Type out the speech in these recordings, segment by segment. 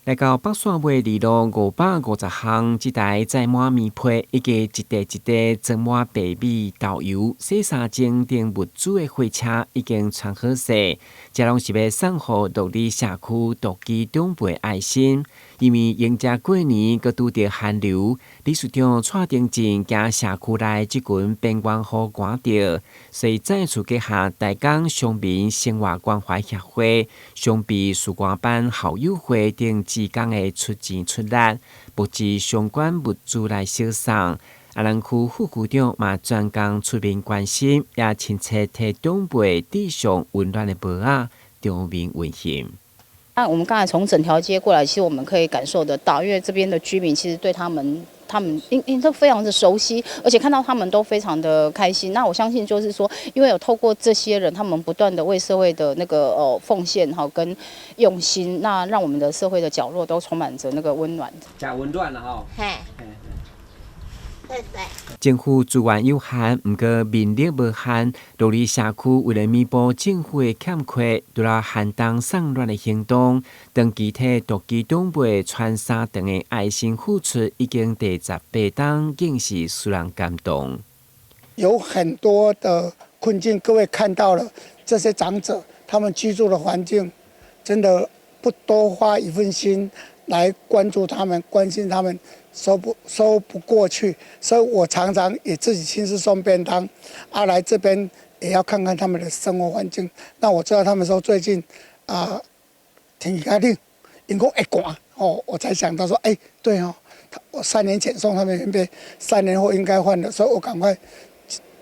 來到北線尾二路550項，這台載滿棉被以及一袋一袋裝滿白米、豆油、洗衫精等物資的貨車已經穿好勢，這攏是欲送予鹿里社區獨居長輩愛心。因為迎接過年，閣拄著寒流，理事長蔡丁進驚社區內這群邊緣戶寒著，所以再次結合大港鄉民生活關懷協會、雙埤士官班校友會等志工的出錢出力，募集相關物資來相送。阿蘭區副區長嘛專工出面關心，也親切替長輩遞上溫暖的帽仔，場面溫馨。那我們剛才從整條街過來，其實我們可以感受得到，因為這邊的居民其實對他們，他們應都非常的熟悉，而且看到他們都非常的開心。那我相信就是說，因為有透過這些人，他們不斷的為社會的那個奉獻哈跟用心，那讓我們的社會的角落都充滿着那個溫暖。誠溫暖啦吼。嘿。對對。政府資源有限，毋過民力無限。鹿里社區為了彌補政府的欠缺，除了寒冬送暖的行動，長期替獨居長輩穿三長的愛心付出，已經第18冬，更是使人感動。有很多的困境，各位看到了這些長者，他們居住的環境，真的不多花一份心來關注他們、關心他們，說不過去，所以我常常也自己親自送便當，啊，來這邊也要看看他們的生活環境。那我知道他們說最近啊，天氣較冷，𪜶講會寒哦，我才想到說，哎，對哦，我3年前送他們棉被，3年後應該換了，所以我趕快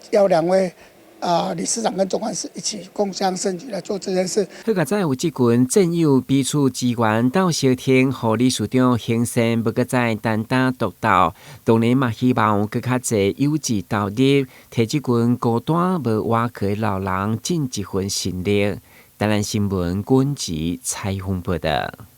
要兩位啊，理事長跟總幹事一起共襄盛舉來做這件事。好佳哉有這群戰友彼此支援鬥相挺，予理事長行善無閣再單打獨鬥。當然嘛，希望有閣較濟有志投入，替這群孤單無倚靠的老人盡一份心力。台南新聞軍籍採訪報道。